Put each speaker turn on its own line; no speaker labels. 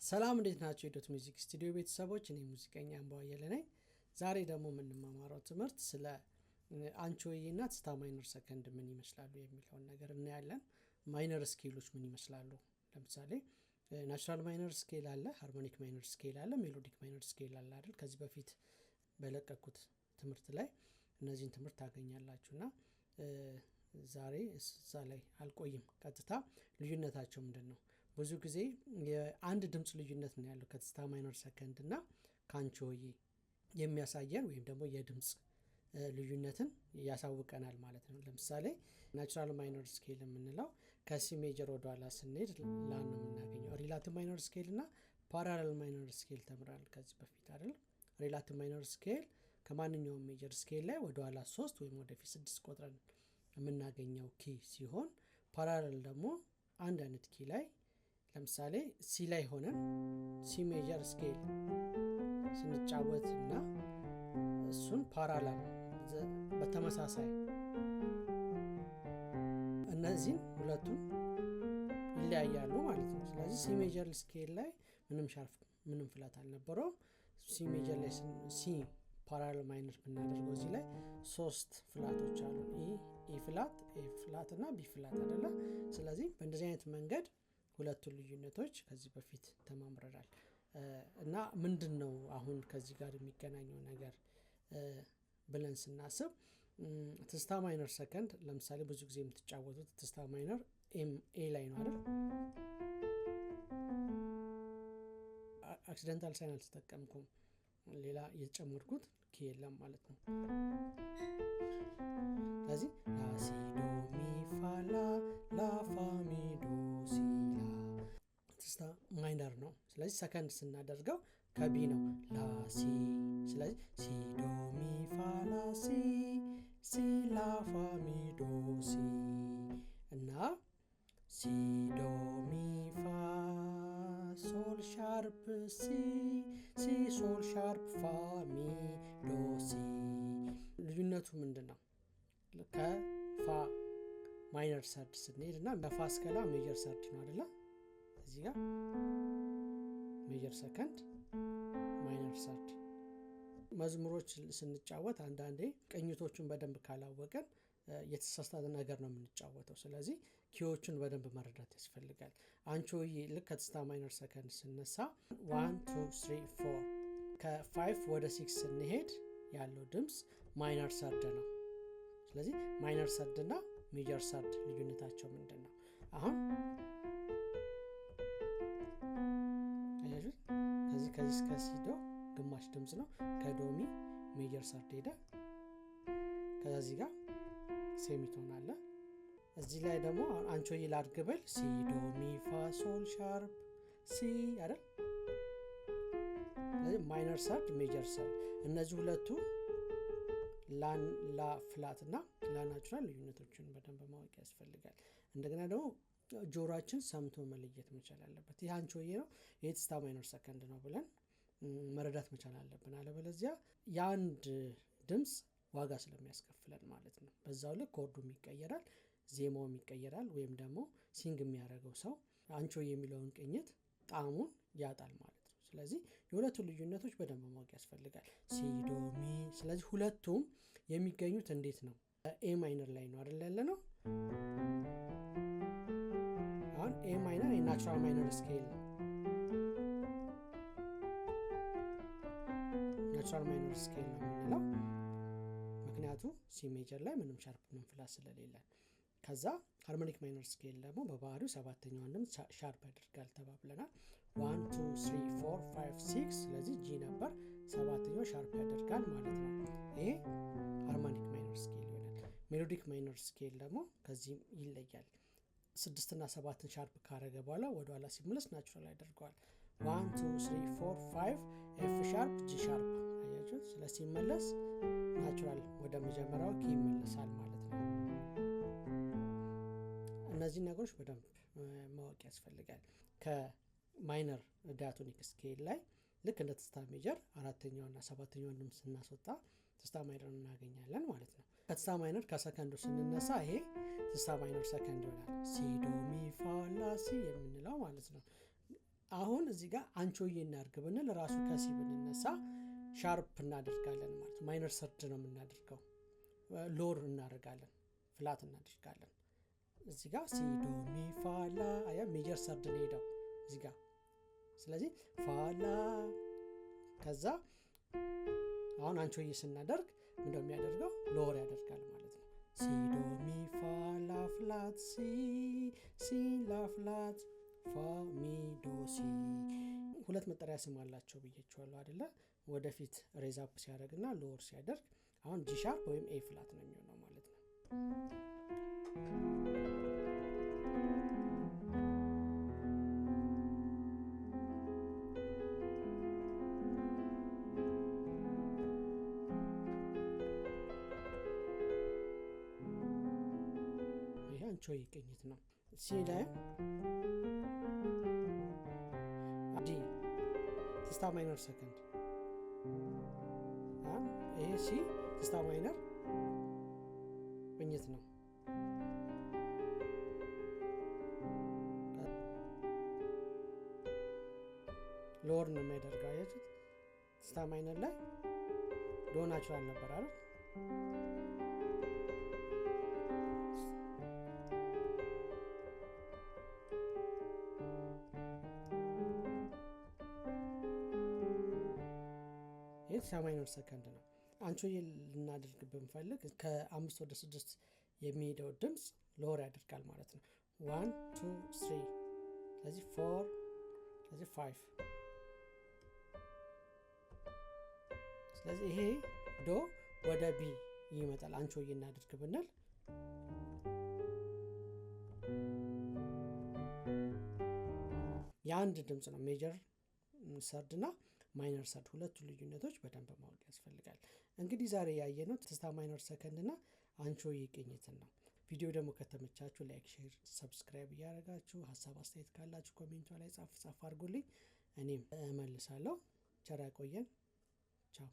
ሰላም፣ እንዴት ናችሁ? የዶት ሚውዚክ ስቱዲዮ ቤተሰቦች፣ እኔ ሙዚቀኛ አምባው አየለ ነኝ። ዛሬ ደግሞ የምንማማረው ትምህርት ስለ አንቺሆዬ እና ትዝታ minor second ምን ይመስላሉ የሚለውን ነገር እናያለን። Minor scale ኦች ምን ይመስላሉ? ለምሳሌ natural minor scale አለ፣ harmonic minor scale አለ፣ melodic minor scale አለ አይደል? ከዚህ በፊት በለቀኩት ትምህርት ላይ እነዚህን ትምህርት ታገኛላችሁ እና ዛሬ እዛ ላይ አልቆይም። ቀጥታ ልዩነታቸው ምንድን ነው? ብዙ ጊዜ የአንድ ድምፅ ልዩነት ነው ያለው ከትዝታ minor second እና ከአንቺሆዬ የሚያሳየን ወይም ደግሞ የድምፅ ልዩነትን ያሳውቀናል ማለት ነው። ለምሳሌ natural minor scale የምንለው ከ C major ወደኋላ ስንሄድ ላን ነው የምናገኘው። Relative minor scale እና parallel minor scale ተምረናል ከዚህ በፊት አይደል? Relative minor scale ከማንኛውም major scale ላይ ወደኋላ ሶስት ወይም ወደፊት ስድስት ቆጥረን የምናገኘው key ሲሆን፣ parallel ደግሞ አንድ አይነት key ላይ፣ ለምሳሌ C ላይ ሆነን C major scale ስንጫወት እና እሱን parallel በተመሳሳይ እነዚህን ሁለቱን ይለያያሉ ማለት ነው። ስለዚህ C major scale ላይ ምንም sharp ምንም flat አልነበረውም። C major ላይ C parallel minor ብናደርገው እዚህ ላይ ሶስት flat ኦች አሉ። E፣ E flat፣ A flat እና B flat አይደለ? ስለዚህ በእንደዚህ አይነት መንገድ ሁለቱን ልዩነቶች ከዚህ በፊት ተማምረናል። እና ምንድን ነው አሁን ከዚህ ጋር የሚገናኘው ነገር ብለን ስናስብ፣ ትዝታ minor second ለምሳሌ ብዙ ጊዜ የምትጫወቱት ትዝታ minor ኤም A ላይ ነው አይደል? Accidental sign አልተጠቀምኩም። ሌላ የጨመርኩት key የለም ማለት ነው። ስለዚህ ላ ሲ ዶ ሚ ፋ ላ ላ ፋ ሚ ዶ ሲ ላ ትዝታ minor ነው። ስለዚህ ሰከንድ ስናደርገው ከ B ነው፣ ላ ሲ። ስለዚህ ሲ ዶ ሚ ፋ ላ ሲ ሲ ላ ፋ ሚ ዶ ሲ እና ሲ ዶ ሚ ፋ ሶል sharp ሲ ሲ ሶል sharp ፋ ሚ ዶ ሲ። ልዩነቱ ምንድን ነው? ከፋ minor third ስንሄድ እና በፋ እስከ ላ major third ነው አደለ? እዚህ ጋር major second፣ minor third። መዝሙሮች ስንጫወት አንዳንዴ ቅኝቶቹን በደንብ ካላወቀን የተሳሳተ ነገር ነው የምንጫወተው። ስለዚህ key ዎቹን በደንብ መረዳት ያስፈልጋል። አንቺሆዬ ልክ ከትዝታ minor second ስነሳ one, two, three, four፣ ከ five ወደ six ስንሄድ ያለው ድምፅ minor third ነው። ስለዚህ minor third እና major third ልዩነታቸው ምንድን ነው? አሁን አያችሁት? ከዚህ እስከ ሲ ዶ ግማሽ ድምፅ ነው። ከዶሚ major third ሄደ። ከዛ እዚህ ጋር semitone አለ። እዚህ ላይ ደግሞ አንቺሆዬ ላድርግ ብል ሲ ዶ ሚ ፋ ሶል sharp ሲ አይደል? ስለዚህ minor third፣ major third፣ እነዚህ ሁለቱ ላን ላ flat እና ላ natural ልዩነቶችን በደንብ ማወቅ ያስፈልጋል። እንደገና ደግሞ ጆሮአችን ሰምቶ መለየት መቻል አለበት። ይህ አንቺሆዬ ነው፣ ይህ ትዝታ minor second ነው ብለን መረዳት መቻል አለብን። አለበለዚያ የአንድ ድምፅ ዋጋ ስለሚያስከፍለን ማለት ነው። በዛው ልክ chord ኡም ይቀየራል፣ ዜማውም ይቀየራል። ወይም ደግሞ sing የሚያደርገው ሰው አንቺሆዬ የሚለውን ቅኝት ጣዕሙን ያጣል ማለት ነው። ስለዚህ የሁለቱ ልዩነቶች በደንብ ማወቅ ያስፈልጋል። ሲ ዶ ሚ። ስለዚህ ሁለቱም የሚገኙት እንዴት ነው? A minor ላይ ነው አይደል ያለ ነው። አሁን A minor የ natural minor scale ነው። Natural minor scale ነው የምንለው ምክንያቱ C major ላይ ምንም sharp ምንም flat ስለሌለ። ከዛ harmonic minor scale ደግሞ በባህሪው ሰባተኛዋን ድምፅ sharp ያደርጋል ተባብለናል። One, two, three, four, five, six። ስለዚህ G ነበር፣ ሰባተኛው sharp ያደርጋል ማለት ነው። ይሄ harmonic minor scale ይሆናል። Melodic minor scale ደግሞ ከዚህም ይለያል። ስድስትና ሰባትን sharp ካረገ በኋላ ወደኋላ ሲመለስ natural ያደርገዋል። One, two, three, four, five፣ F sharp፣ G sharp፣ አያችሁት? ስለ ሲመለስ natural ወደ መጀመሪያው key ይመለሳል ማለት ነው። እነዚህ ነገሮች በደንብ ማወቅ ያስፈልጋል። ከ minor diatonic scale ላይ ልክ እንደ ትዝታ major አራተኛውና ሰባተኛውን ድምፅ ስናስወጣ ትዝታ minor እናገኛለን ማለት ነው። ከትዝታ minor ከ second ኡ ስንነሳ ይሄ ትዝታ minor second ይሆናል። ሲ ዶ ሚ ፋ ላ ሲ የምንለው ማለት ነው። አሁን እዚህ ጋር አንቺሆዬ እናድርግ ብንል ራሱ ከ C ብንነሳ sharp እናደርጋለን ማለት minor third ነው የምናደርገው። Lower እናደርጋለን፣ flat እናደርጋለን። እዚህ ጋር ሲ ዶ ሚ ፋ ላ አያ major third ነው ሄደው እዚህ ጋር። ስለዚህ ፋ ላ ከዛ አሁን አንቺሆዬ ስናደርግ ምንድነው የሚያደርገው? Lower ያደርጋል ማለት ነው። ሲ ዶ ሚ ፋ ላ flat ሲ ሲ ላ flat ፋ ሚ ዶ ሲ። ሁለት መጠሪያ ስም አላቸው ብያችኋለሁ አይደለ? ወደፊት raise up ሲያደርግና lower ሲያደርግ አሁን G sharp ወይም A flat ነው የሚሆነው ማለት ነው። ይሄ አንቺሆዬ ቅኝት ነው። C ላይ D ትዝታ minor second፣ ይሄ C ትዝታ minor ቅኝት ነው። Lower ነው የሚያደርገው። አያችሁት? ትዝታ minor ላይ do natural ነበር አይደል? ይህ ትዝታ minor second ነው። አንቺሆዬ ልናደርግ ብንፈልግ ከ5 ወደ 6 የሚሄደው ድምጽ lower ያደርጋል ማለት ነው። 1 2 3 ስለዚህ 4 ስለዚህ 5። ስለዚህ ይሄ ዶ ወደ B ይመጣል። አንቺሆዬ እናድርግ ብንል የአንድ ድምጽ ነው። Major third እና minor third ሁለቱ ልዩነቶች በደንብ ማወቅ ያስፈልጋል። እንግዲህ ዛሬ ያየነው ትዝታ minor second እና አንቺሆዬ ቅኝትን ነው። ቪዲዮ ደግሞ ከተመቻችሁ like፣ share፣ subscribe እያደረጋችሁ ሀሳብ አስተያየት ካላችሁ comment ኡ ላይ ጻፍ ጻፍ አድርጉልኝ፣ እኔም እመልሳለሁ። ቸር ያቆየን። ቻው።